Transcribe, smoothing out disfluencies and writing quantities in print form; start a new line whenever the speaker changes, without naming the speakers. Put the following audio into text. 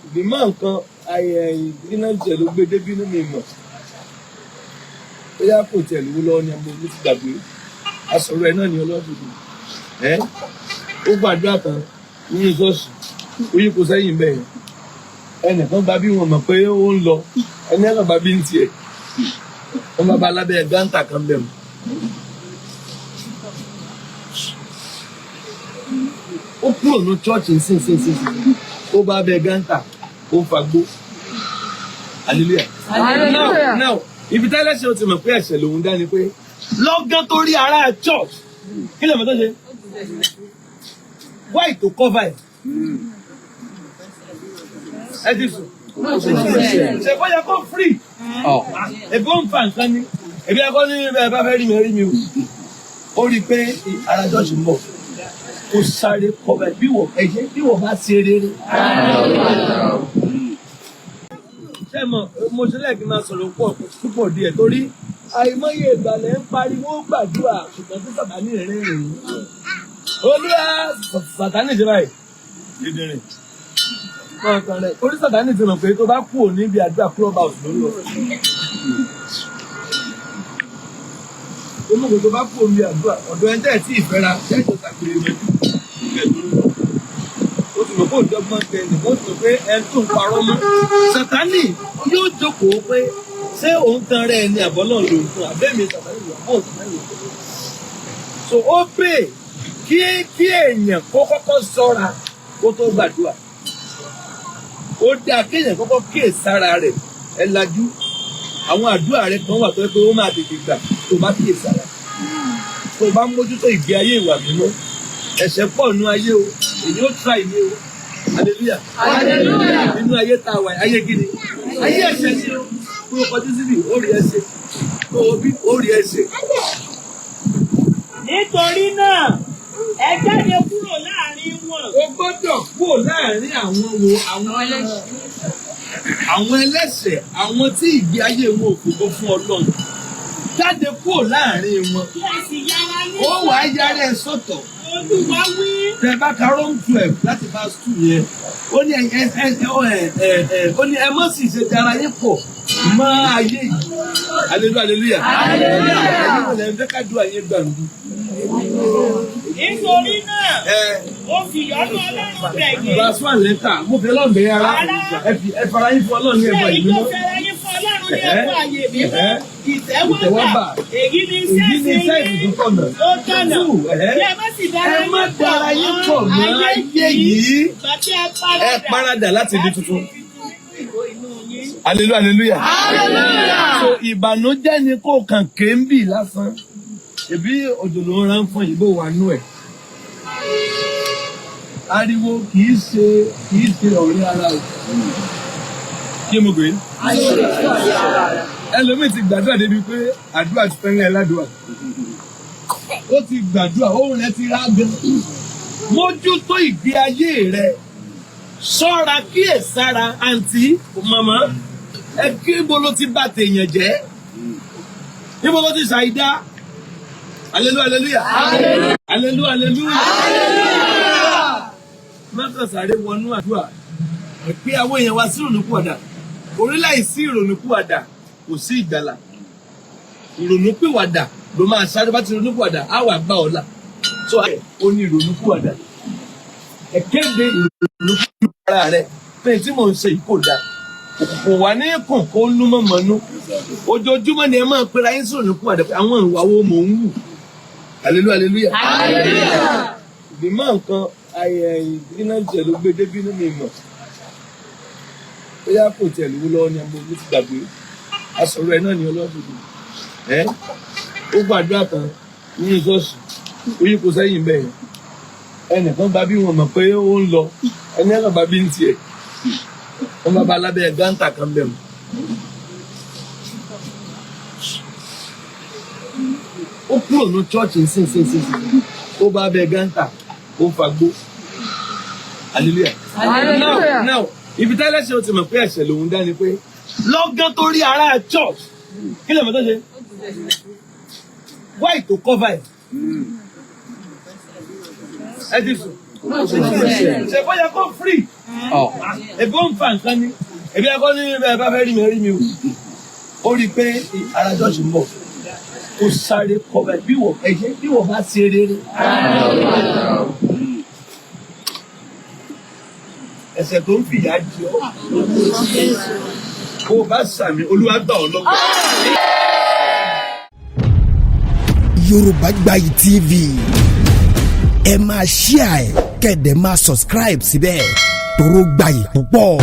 Ìgbìmọ̀ nǹkan iná jẹ̀ ló gbé débí nínú ìmọ̀. Bóyá kò tiẹ̀ lówó lọ́wọ́ ni mo ti gbàgbé. Asọ̀rọ̀ ẹ̀ náà ni ọlọ́dún. Ẹ́ ó gbàdúrà tán nínú ṣọ́ọ̀ṣì, ó yípo sẹ́yìn bẹ́ẹ̀. Ẹnìkan gba bí wọn mọ̀ pé ó ń lọ, ẹni kan gba bí ń tiẹ̀. Wọ́n bá ba lábẹ́ gáńtà kan bẹ̀ mọ́. Ó kúrò ní chọ́ọ̀chì nsínsínsín, ó bá bẹ gáńtà, ó fagbó. Hallelujah.
Hallelujah.
Now, ibi tẹ́lẹ̀ ṣe o ti mọ̀ pé ẹ̀ṣẹ̀ lòun dá ni pé lọ́gán tó rí ará church, kí lè mọ̀ tó ṣe? Why to cover it? Ẹ ti sùn. Ṣé kó yẹ kó free? Ebi ó ń fa nǹkan ni. Ebi ẹ̀kọ́ ní ẹ bá fẹ́ rí mi rí mi o. Ó rí i pé ará church ń bọ̀. Ó sáré cover bí wọ́n ẹ̀jẹ̀ bí wọ́n bá ṣe rere. Ṣé mo mo ṣe lẹ́ẹ̀kí máa sọ̀rọ̀ pọ̀ púpọ̀ díẹ̀ torí àìmọye ìgbàlẹ̀ ń pariwo gbàdúrà, ṣùgbọ́n tí Sàtánì rìn rìn. Olúwa, Sàtánì ṣe báyìí. Dídìrín. Máa kan rẹ̀. Orí Sàtánì ti mọ̀ pé tó bá kú òní ibi àdúrà, club house ló ń lọ. Ó mọ̀ pé tó bá kú òní àdúrà, ọ̀dọ̀ ẹni tẹ́ ẹ̀ tí ì fẹ́ra, ṣẹ́jọ́ sàgbèrè mọ́jú. Ó ti mọ̀ pé òdọ́gbọ́n tẹ ẹnì, ó ti mọ̀ pé ẹni tó ń parọ́ mọ́. Sàtánì yóò jókòó pé ṣé òun tan rẹ̀ ni àbọ̀ náà lòun fún àbẹ́mi Sàtánì lòun fún Sàtánì lòun fún. So ó pè kí èèyàn kó kọ́kọ́ ṣọ́ra kó tó gbàdúrà. Ó dáa kéèyàn kọ́kọ́ kíyè sára rẹ̀. Ẹ lajú, àwọn àdúrà rẹ̀ kan wà tó yẹ pé ó máa tètè gbà tó bá kíyè sára, tó bá mójútó ìgbé ayé ìwà mímọ́. Ẹ̀ṣẹ̀ pọ̀ nínú ayé o, èyí ó tra ìní o. Hallelujah.
Hallelujah.
Nínú ayé tá a wà, ayé gidi, ayé ẹ̀ṣẹ̀ ni o. Kó o kọjú síbi, ó rí ẹ̀ṣẹ̀, kó o bí, ó rí ẹ̀ṣẹ̀.
Nítorí náà, ẹ jáde kúrò láàrin wọn.
O gbọ́dọ̀ kúrò láàrin àwọn wo? Àwọn ẹlẹ́ṣẹ̀, àwọn tí ìgbé ayé wọn ò fògo fún Ọlọ́run. Jáde kúrò láàrin wọn.
Kí ẹ sì yára ní
Ó wàá yára ẹ sọ́tọ̀.
Olúwa wí.
Tẹ bá ka Rome 12 láti verse 2 yẹn, ó ní ẹ ẹ ẹ ẹ ẹ ẹ ó ní ẹ má sì ṣe dára yín pọ̀ mọ́ ayé yìí. Hallelujah, hallelujah. Ẹ̀yin wọlé ẹ fẹ́ ká dùn ayé gbàǹdù.
Nítorí náà,
Ẹ
ó fi ìyọ́nú Ọlọ́run bẹ̀ yín.
Verse 1 lẹ́tà mo fi Ọlọ́run bẹ̀rẹ̀ ara, ẹ fi ẹ fara yín fún Ọlọ́run ní
Ṣé
ẹ̀bọ̀
èyí
ìlú.
tó fi ara yín fún Ọlọ́run ní ẹ̀kọ́ àyè mímọ́
Ìtẹ́wọ́gbà.
ìtẹ́wọ́gbà. Èyí ni iṣẹ́
Èyí ni iṣẹ́
ìsìn
ìsìn tó tọ̀nà.
tó tọ̀nà.
Two, ẹ̀hẹ́.
Kí ẹ má sì dára
Ẹ má dára yín pọ̀ mọ́ ayé yìí.
Ìgbà tí ẹ paradà.
Ẹ paradà láti di tuntun.
Láti di tuntun nínú ìró inú yín.
Hallelujah, hallelujah. So ìbànújẹ́ ni kò kàn kéńbì lásán. Ẹbí òjò ló ń rán fún ìbò wà nú ẹ̀. Ariwo kìí ṣe ọ̀rẹ́ ara o. Kí mo gbé? Ẹlòmíì ti gbàdúrà débi pé àdúrà ti fẹ́ràn ẹ ládùúà. Ó ti gbàdúrà, òun rẹ̀ ti rá gan. Mójútó ìgbé ayé rẹ̀. Ṣọ́ra, kíyèsára, àǹtí, màmá. Ẹ kí ibo ló ti bà tèèyàn jẹ́? Ibo ló ti ṣàìdá? Hallelujah, hallelujah. Hallelujah, hallelujah. Má kàn sáré wọnú àdúrà. Pé àwọn èèyàn wá sí ìrònúpìwàdà. Orí láìsí ìrònúpìwàdà, kò sí ìgbàlà. Ìrònúpìwàdà ló máa sáré. Bá ti ìrònúpìwàdà, á wà gbà ọ̀la. So ó ní ìrònúpìwàdà. Ẹ kéde ìrònúpìwàdà rẹ pé tí mò ń ṣe yìí kò dáa. Òkùnkùn wà ní kùn kó nú mọ́mọ́nú. Ojoojúmọ́ ni ẹ máa pera yín sí ìrònúpìwàdà pé àwọn ìwà wo mò ń wù. Hallelujah, hallelujah. Ìgbìmọ̀ nǹkan iná jẹ̀ ló gbé débí nínú ìmọ̀. Bóyá kò tiẹ̀ lówó lọ́wọ́ ni mo ti gbàgbé. Asọ̀rọ̀ ẹ̀ náà ni ọlọ́dún. Ẹ́ ó gbàdúrà tán nínú ṣọ́ọ̀ṣì, ó yípo sẹ́yìn bẹ́ẹ̀. Ẹnìkan gba bí wọn mọ̀ pé ó ń lọ, ẹni kan gba bí ń tiẹ̀. Wọ́n bá ba lábẹ́ gáńtà kan bẹ̀ mọ́. Ó kúrò ní chọ́ọ̀chì nsínsínsín, ó bá bẹ gáńtà, ó fagbó. Hallelujah.
Hallelujah.
Now, ibi tẹ́lẹ̀ ṣe o ti mọ̀ pé ẹ̀ṣẹ̀ lòun dá ni pé lọ́gán tó rí ará church, kí lè mọ̀ tó ṣe? Why to cover it? Ẹ ti sùn. Ṣe kó yẹ kó free? Ebi ó ń fa nǹkan ni, ebi ẹkọ ní ẹ bá fẹ́ rí mi, rí mi o. Ó rí i pé ara jọ́ọ̀ṣì ń bọ̀, kó sáré kọ́ bẹ́ẹ̀ bí wọ́n ẹ̀jẹ̀ bí wọ́n bá ṣe rere. Ẹ̀ṣẹ̀ tó ń fìyà jẹ ọ́, kó o bá sàmì, Olúwa gbà ọ́ lọ́wọ́.
Yorùbá Gbayì TV, ẹ máa share ẹ̀, kẹ́ ẹ dẹ̀ máa subscribe síbẹ̀, toró gbayì púpọ̀.